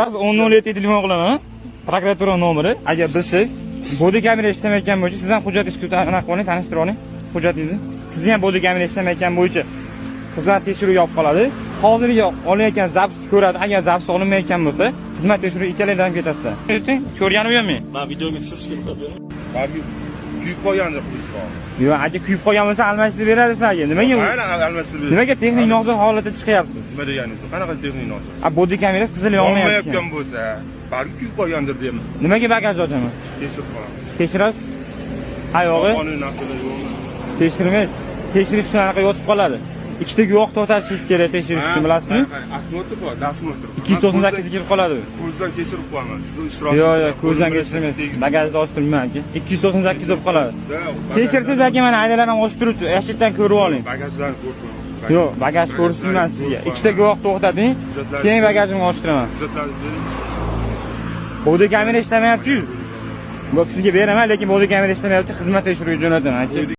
10.07 telefon qilaman. Prokuratura nomeri. Agar bilsangiz, body kamera ishlamayotgan bo'yicha siz ham hujjatingizni anaqa qiling, tanishtirib oling hujjatingizni. Sizni ham body kamera ishlamayotgan bo'yicha xizmat tekshiruvi olib qoladi. Hozirgi olinayotgan запись ko'radi. Agar запись olinmayotgan bo'lsa, xizmat tekshiruvi ikkalanglar ham ketasizlar. Ko'rganim yo'qmi? Man videoga tushirishga ruxsat bering. Balki kuyib qolgandir quyichqon. Yo'q, aka, kuyib qolgan bo'lsa, almashtirib beradi sizlarga. Nimaga Mayli, almashtirib beradi. Nimaga texnik nosoz holatda chiqyapsiz? Nima deganingiz? Qanaqa texnik nosoz? A, body kamera qizil yonmayapti. Yonmayotgan bo'lsa, balki kuyib qolgandir deyman. Nimaga bagaj ochaman? Tekshirib qolamiz. Tekshirasiz? Qayog'i? Qonuniy narsalar yo'qmi? Tekshirmaysiz. Tekshirish uchun anaqa yotib qoladi. Ikkita guvoh to'xtatishingiz kerak tekshirish uchun, bilasizmi? Осмотр bor, досмотр. 298 kirib qoladi. Ko'zdan kechirib qo'yaman. Sizni ishtirokingiz. Yo'q, ko'zdan kechirmaysiz. Bagajni ochib turibman, aka. 298 bo'lib qoladi. Tekshirsangiz, aka, mana aynalar ham ochib turibdi. Yashikdan ko'rib oling. Bagajlarni ko'rib qo'yaman. Yo'q, bagaj ko'rsinman sizga. Ikkita guvoh to'xtating, keyin bagajimni ochtiraman. Hujjatlaringizni bering. Body kamera ishlamayapti-yu. Yo'q, sizga beraman, lekin body kamera ishlamayapti, xizmat tekshiruviga jo'nataman, aka.